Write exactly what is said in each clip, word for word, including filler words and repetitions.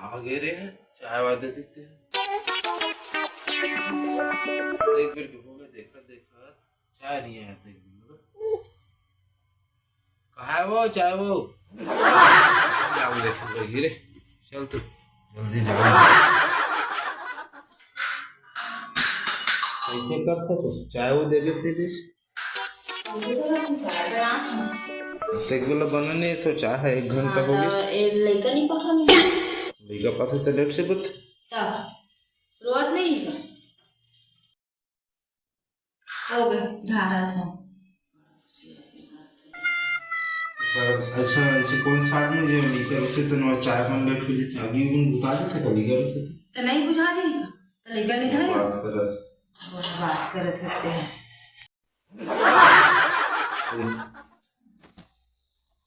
आगे रे, चाय वाय दे देते हैं। एक बेर के हो गए, देखत देखत चाय नहीं आया था एक दिन। कहाँ है वो चाय वो? जाओ देखे रे, चल तू जल्दी जाओ। कैसे कर सकते चाय वो देवे प्लीज। तेरे को बना नहीं है तो चाह है, एक घंटा हो गया। हाँ, तो ए, लइका नहीं पठा नहीं। लइका पास तो लेट से बत। ता, रोत नहीं है। हो गया, धारा था। अच्छा, ऐसे कौन सा आदमी जो लइका रुके तो ना चाय बन लेट हो जाते, अभी उन बुता देते कभी कर देते। तो नहीं बुझा जाएगा, तो लइका नहीं धरे। बात करत। बात करत हंसते हैं।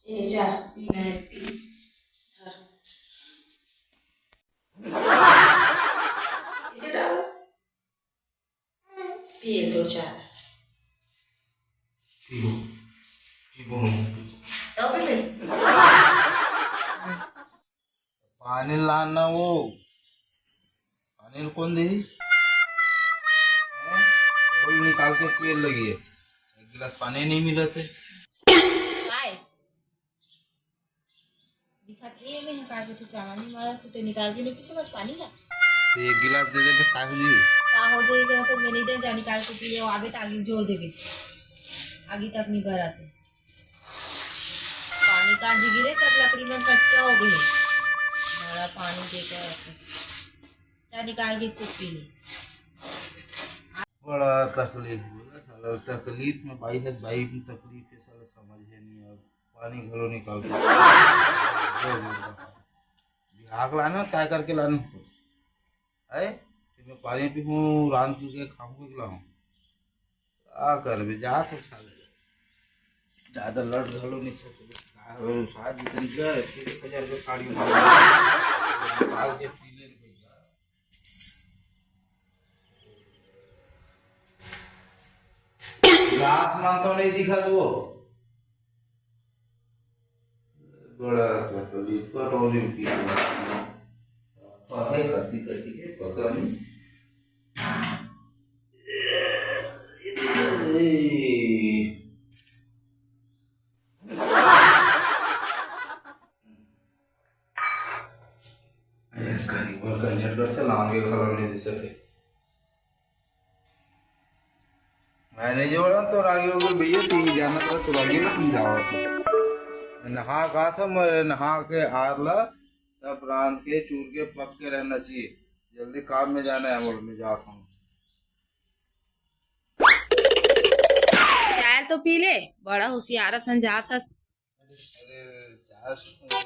ए, जा, पीना है, पी। इसे डालो। पी लो चाय। पीबो, पीबो। तो पी ले। पानी लाना वो। पानी कौन दे? बोल निकाल के पिए लगी है। एक गिलास पानी नहीं मिला थे। काय? दिखत हे एमे ह, का कहिथे, चानी मारत हे, ते निकाल के नहीं पी सकस पानी ला। तो एक गिलास दे दे, तो का हो जी? का हो जाई, कहत हे, मैं नहीं दे, जा निकाल के पी ले, आगे तो आगे जोर देबे, आगे तक नहीं भराते। पानी का जी गिरे, सब लकड़ी में कच्चा हो गए, बड़ा पानी देकर जा निकाल के खूब पी ले। बड़ा तकलीफ होला साला, तकलीफ में बाई है, बाई में तकलीफ है साला, समझ है नहीं अब। पानी घलो निकाल के। बिहाक लाना, काय करके लाना तो? है? मैं पानी पीहूँ, रांध के खाऊँ के लाऊँ? का करबे, जा तो साले। ज्यादा लड़ घलो नहीं सकते। का हो, साथ जितनी का, एक एक हजार के साड़ी मार। निकाल के पी ले भैया। आसमान तो नहीं दिखा वो। बड़ा तकलीफ का टोली की। पढ़ाई करती करती के पता नहीं। ए, ए, करीब और कंजर कर से लान के खलन नहीं दे सके। मैं नहीं जोड़ा तो रागी हो गई भैया, तीन जाना था तो रागी ना हम जावा था। नहा का था, मैं नहा के आत ला सब रांध के चूर के पक के रहना चाहिए। जल्दी काम में जाना है, बोल मैं जाता हूँ। चाय तो पी ले, बड़ा होशियार असन जात हस। अरे, चाय तो पी ले।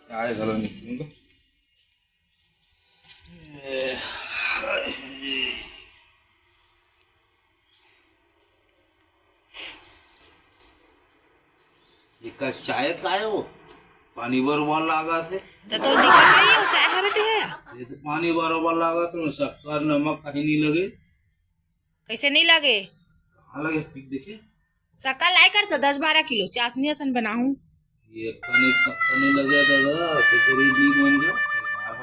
चाय घलो नहीं पीऊंगा। ये का चाय का है वो? पानी बरोबर लागत हे। तो, तो दिखत नहीं हो, चाय हरे ते है। ये तो पानी बरोबर लागत हे, शक्कर, नमक कहीं नहीं लगे। कैसे नहीं लगे? कहाँ लगे? पी के देखे। शक्कर लाई कर तो दस बारह किलो चाशनी असन बनाहूँ। ये कनी शक्कर नहीं लगे दादा, तो गरीब नहीं बन गया। सरकार ह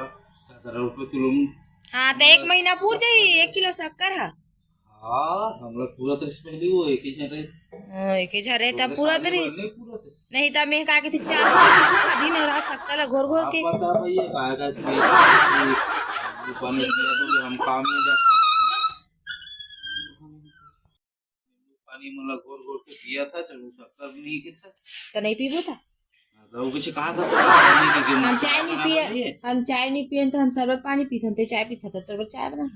सत्रह रुपये किलो में। हाँ, तो एक महीना पूर जाई, एक किलो शक्कर है। हाँ, हम लोग पूरा तरह से पहले वो एक ही झन रहे। हाँ, एक ही झन रहे, तब पूरा तरह से। नहीं पूरा तरह। नहीं, तब मैं का कहती, चास नहीं पीती, दिन रात शक्कर ला घोर घोर के। पता भैया, काय का पी-, पी-, पानी पिया तो हम काम में जाते। पानी मतलब घोर घोर के पिया था, चलो शक्कर भी नहीं के था। तो नहीं पीबो था? तो वो कुछ कहा था, तो शक्कर नहीं के, हम चाय नहीं पिए, हम चाय नहीं पिए, तो हम शरबत पानी पीथन, ते चाय पीथा था, तो चाय बना।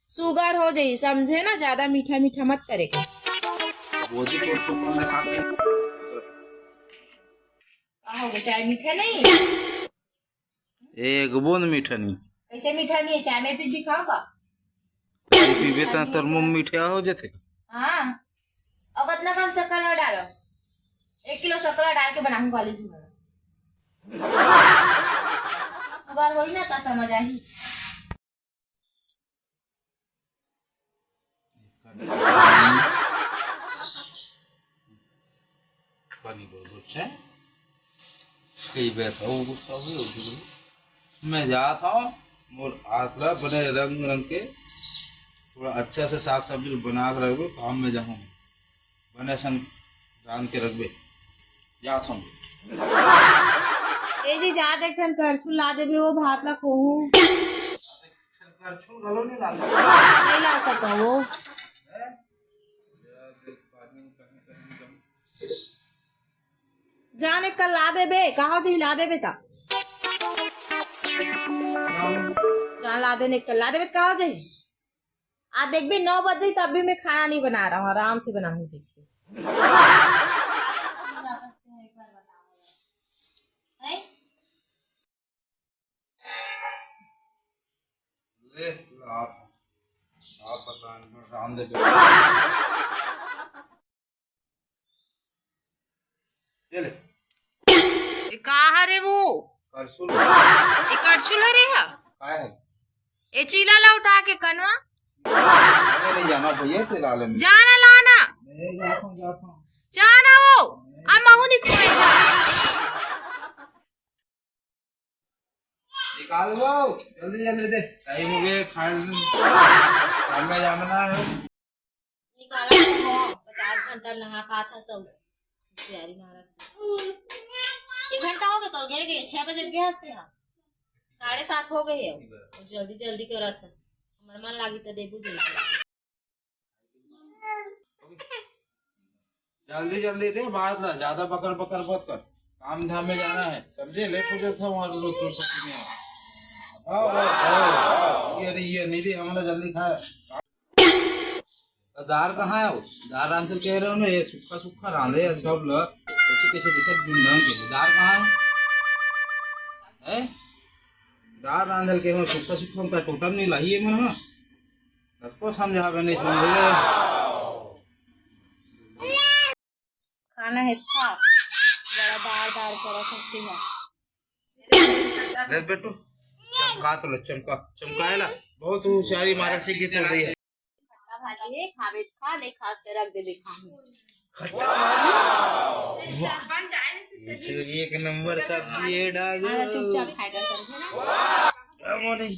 शुगर हो जाई, समझे ना, ज्यादा मीठा मीठा मत करे के। वो जी तो थोपन दिखा के। का हो गया, चाय मीठा नहीं? एक बूंद मीठा नहीं। कैसे मीठा नहीं है? चाय में पी दिखाओ का? चाय पीबे त तोर मुंह मीठा हो जथे। हाँ, अब इतना कम शक्कर ना डालो, एक किलो शक्कर डाल के बनाऊँ कॉलेज में। शुगर होई ना तो समझ आई। पानी बहुत अच्छा है। कई बैठा हो, गुस्सा हुई हो, गुस्सा हुई। मैं जात हूँ, मोर हाथ ला बने रंग रंग के थोड़ा अच्छा से साग सब्जी बना के रखबे, काम में जाहूँ, बने सन रांध के रखबे, जात हूँ। ए जी, जात एक ठन करछुल ला देबे, वो भात ला खोहूँ। करछुल घलो नहीं ला सकता। नहीं ला सकता वो। हैं? जान एक कन ला देबे, कहाँ जही ला देबे ता। जान ला देने एक कन ला देबे, कहाँ जही। आ देखबे, नौ बज जाही, तब भी मैं खाना नहीं बना रहा हूँ, आराम से बनाऊंगी। हैं? ले, ला, आप, आप पता नहीं, राम दे दे। ये ले। ये का हरे वो? करछुल। ये करछुल हरे हा? काय है? ये चीला ला उठा के कनवा। अरे नहीं जाना भैया, ते ला ले। जाना लाना। नहीं, जाता हूँ, जाता हूँ। जाना वो। आ महू नहीं खोए जा। निकाल वो, जल्दी जल्दी दे, टाइम हो गया, खाए ले। काम में जाना है। निकाला तो हो, पचास घंटा नहा पात है सब। तैयारी मारा। एक घंटा हो गया, तो गए गए, छह बजे गए हंसते हैं। साढ़े सात हो गए हैं। जल्दी जल्दी करत हस। हमर मन लागी तो देबू जल्दी। जल्दी जल्दी दे, बात ला, ज्यादा बकर बकर मत कर, काम धाम में जाना है, समझे? लेट हो जाता है वहाँ, लोग तोड़ सकते नहीं है। आओ, आओ, आओ, आओ। ये, ये नहीं दे, हमने जल्दी खाया। तो दार कहाँ है वो? दार रांधल कह रहे हो ना, ये सूखा सूखा रांधे है सब लोग, कैसे कैसे दिक्कत ढूंढ ढंग के। दार कहाँ है? हैं? दार रांधल के हो, सूखा सूखा उनका टोटम नहीं लाइए मन, हाँ। कतको समझावे नहीं समझे। खाना है था, बड़ा दार दार करा सकती है। ले बेटू, चमका तो ले, चमका, चमकाए ला। बहुत होशियारी मारा सीख गई तो रही है। खट्टा भाजी है, खावे खा, नहीं खास ते रख दे, देखा हूँ। खट्टा भाजी? वाह। ये तो एक नंबर सब्जी है, डागू। हाँ, चुपचाप खाएगा सब, है ना? अब वो नहीं